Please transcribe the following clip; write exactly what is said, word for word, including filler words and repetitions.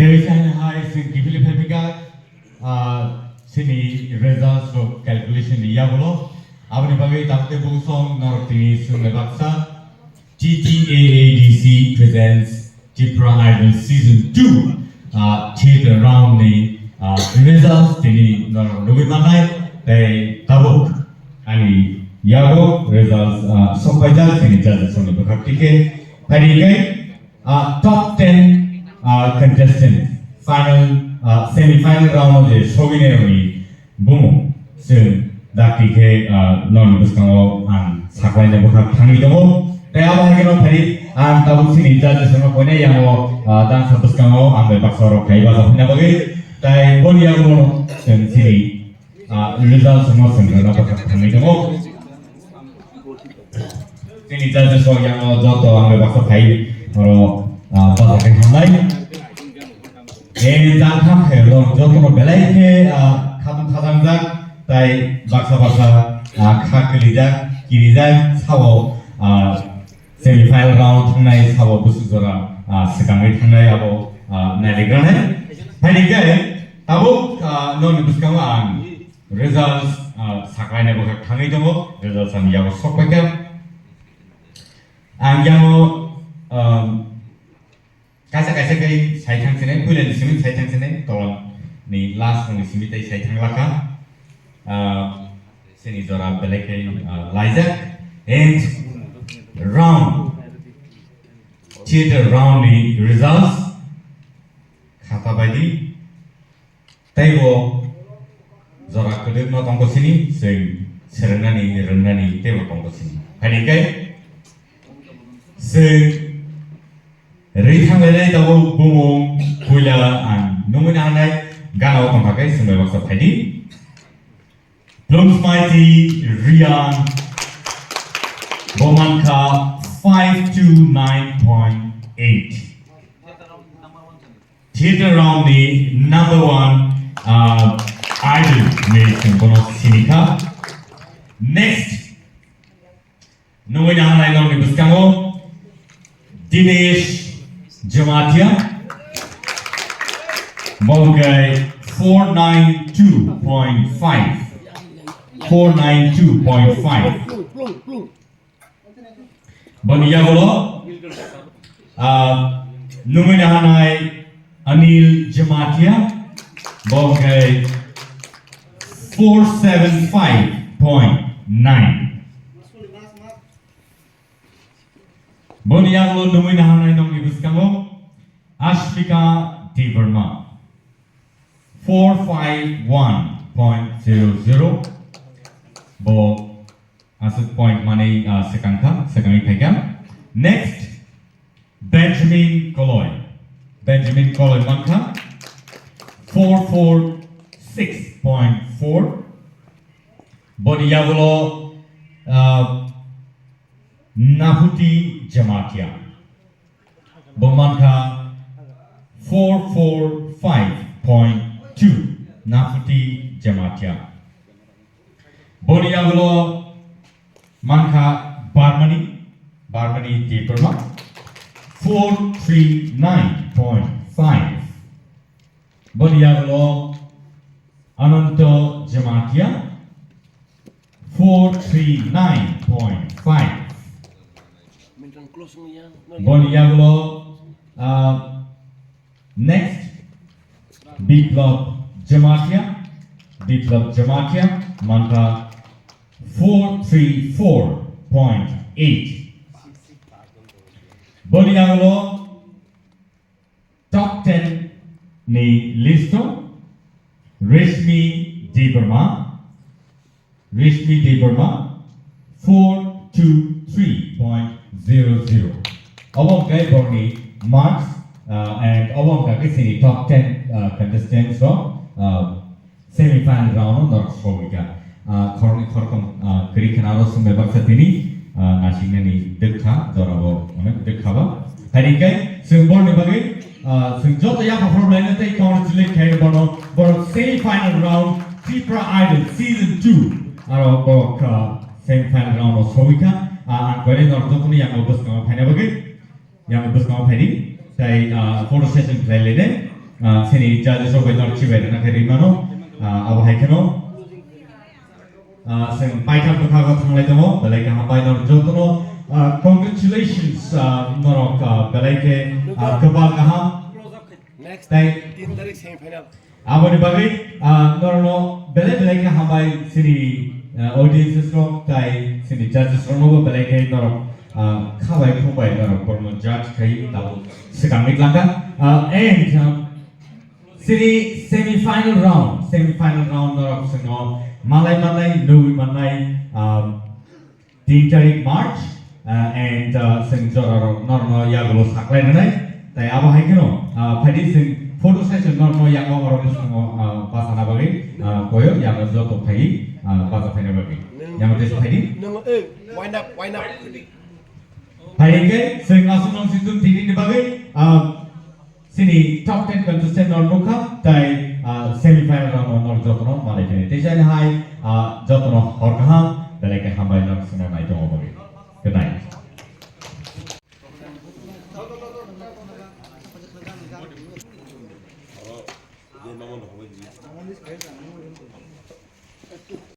Tei saini hai chwng kiphilwi phaiphaikha, ah, chini results rok calculation ni yagulo. Aboni bagwi tamte bungsong norok tini chwngno baksa T T A A D C presents Tipra Idol Season two, ah, theater round ni, ah, results tini norok nugwi mannai. Tei tabuk ani yago results, ah, sokpaijak chini judges rokni bwkhak tike. Phaidi khe, ah, top ten, ah, contestant final, ah, semi final round o je sogwinai rokni bumung chwng dakti khe, ah, norokni bwskango ang saklaina bwkhak thangwi tongo. Tei abo hai kheno phaidi ang tabuk chini judges rokno koinai yango, ah, dangsa bwskango ang bai baksa rok khai bacha hwnna bagwi. Tei boni yagulo chwng chini Ah, results no chwng rwna bwkhak thangwi tongo. Chini judges rok yango joto ang bai baksa phai oro, ah, bacha khe hamnai. Eh, jang tham khe rok joto no belai khe, ah, khatung khajangjak tai baksa baksa, ah, kha kilijak, kirijak sao, ah, semi final round thangnai sabo bwswk jora, ah, swkangwi thangnai abo, ah, nailaigrani. Phaidi khe tabuk, ah, nokni bwskango ang results, ah, saklaina bwkhak thangwi tongo, results ang yago sokpaikha. Ang yago, um, kaisa kaisa khe sai thang sinai, puila ni simi sai thang sinai, tola ni last ni simi tai sai thang lakha. Ah, chini jora belai khe, ah, laijak. And round, theater round ni results khata baidi. Teibo jora kwdwkno tongkho sini, chwng swrwngnani, rwngnani teibo tongkho sini. Phaidi khe chwng rithang lainai tabuk bumung puila ang nungwi nahanai gana o tongkha khe chwng bai baksa phaidi. Plungsmaiti Rian bo mankha five two nine point eight. Theater round ni number one, uh, idol ni chwng bono sinikha. Next, nungwi nahanai nokni bwskango Dinesh Jamatia. Bo hwnkhe four nine two point five. Four nine two point five. Boni yagulo, ah, nungwi nahanai Anil Jamatia, bo hwnkhe four seven five point nine. Boni yagulo nungwi nahanai nokni bwskango Ashmika Debbarma, four five one point zero zero. Bo aswk point manwi, ah, swkang kha, swkangwi phaikha. Next, Benjamin Koloi. Benjamin Koloi mankha four four six point four. Boni yagulo, ah, Nahuti Jamatia. Bo mankha four four five point two, Nahuti Jamatia. Boni yagulo mankha Barmani, Barmani Debbarma, four three nine point five. Boni yagulo Ananto Jamatia, four three nine point five. Boni yagulo, ah, next, Biplab Jamatia, Biplab Jamatia, mankha four three four point eight. Boni yagulo, Top ten ni list o Reshmi Debbarma, Reshmi Debbarma four two three point zero zero. Obo hwnkhe borni marks, uh, and obo hwnkha khe chini top ten, uh, contestants rok, uh, semi final round o norok sogwi kha. Ah, khoroknwi khorokthom, ah, kwrwi kheno aro swngbai baksa tini, ah, nasiknani dwkha, jorabo onek dwkha ba. Hai hwnkhe chwng borni bagwi, ah, chwng joto yapha phuru laino tei congratulate khai bono, borok semi final round Tripura Idol season two aro borok, ah, semi final round o sogwi kha. Ah, ang koinai norok jotono yango bwskango phaina bagwi. Yang bwskango phaidi, tei, ah, photo session khlai lainai. Ah, chini judges rok bai norok chibai rwna khe rwimano, ah, abo hai kheno, ah, chwng paithak bwkhago thanglai tongo, belai khe hambai norok jotono, ah, congratulations, ah, norok, ah, belai khe, ah, kwbang kaham. Next tei tin tarik semi final. Aboni bagwi, ah, norokno belai belai khe hambai chini, ah, audiences rok tei chini judges roknobo belai khe norok, ah, khabai khumbai norok borokno judge khai tabuk swkangwi tlangkha. Ah, and, ah, chini semi final round, semi final round norok chwngno malai mannai, nugwi mannai, ah, tin tarik March, ah, and, ah, chwng jorarok norokno yagulo saklai rwnai. Tai abo hai kheno, ah, phaidi chwng photo session norokno yago oro bwskango, ah, bachana bagwi, ah, koyo yago joto phaidi, ah, bacha phaina bagwi. Yago test phaidi. Nung, eh, wind up, wind up. Phaidi khe chwng aswk nang situm tini ni bagwi, ah, chini top ten contestant norok nukha, tai, ah, semi final round o norok jotono malai phini. Tei jani hai, ah, jotono hor kaham, belai khe hambai norok swnam nai tongo bagwi. Good night.